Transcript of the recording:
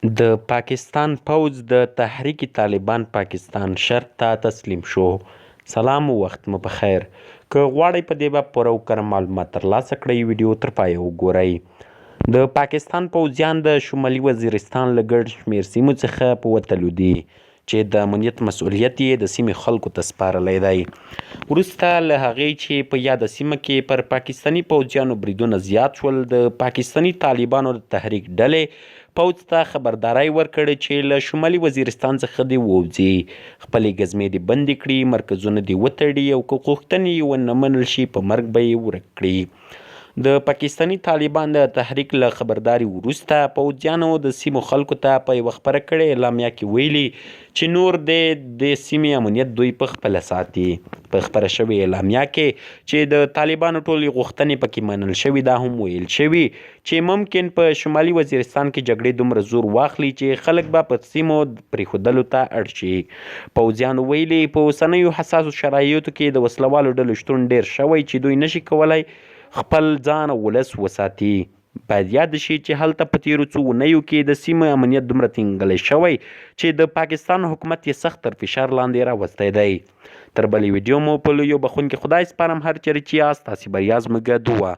د پاکستان پوځ د تحریک طالبان پاکستان شرط ته تسلیم شو. سلام او وخت مو په خیر. که غواړئ په دې باب پوره او کره معلومات ترلاسه کړئ ویډیو تر پایه وګورئ. د پاکستان پوځیان د شمالي وزیرستان له ګڼ شمېر سیمو څخه په وتلو دي. چې د امنیت مسؤلیت یې د سیمې خلکو ته سپارلی دی. وروسته له هغې چې په یاده سیمه کې پر پاکستاني پوځیانو بریدونه زیات شول، د پاکستاني طالبانو د تحریک ډلې پوځ ته خبرداری ورکړ چې له شمالي وزیرستان څخه دې ووځي، خپلې ګزمې دې بندې کړي، مرکزونه دې وتړي او که غوښتنې یې ونه منل شي په مرګ به یې ورک کړي. د پاکستاني طالبان د تحریک له خبرداري وروسته پوځیانو د سیمو خلکو ته په یوه خپره کړې اعلامیه کې ویلي چې نور دې د سیمې امنیت دوی په خپله ساتي. په خپره شوې اعلامیه کې چې د طالبانو ټولې غوښتنې پکې منل شوي دا هم ویل شوي چې ممکن په شمالي وزیرستان کې جګړې دومره زور واخلي چې خلک به په سیمو پرېښودلو ته اړ شي. پوځیانو ویلي، په اوسنیو حساسو شرایطو کې د وسله والو ډلو شتون ډېر شوی چې دوی نه شي کولای خپل ځان او ولس وساتي. باید یاده شي چې هلته په تېرو څو اونیو کې د سیمې امنیت دومره ترینګلی شوی چې د پاکستان حکومت یې سخت تر فشار لاندې راوستی دی. تر بلې ویډیو مو په لوی او بخښونکي خدای سپارم، هر چېرې چې یاست تاسې بریا زموږ دعا.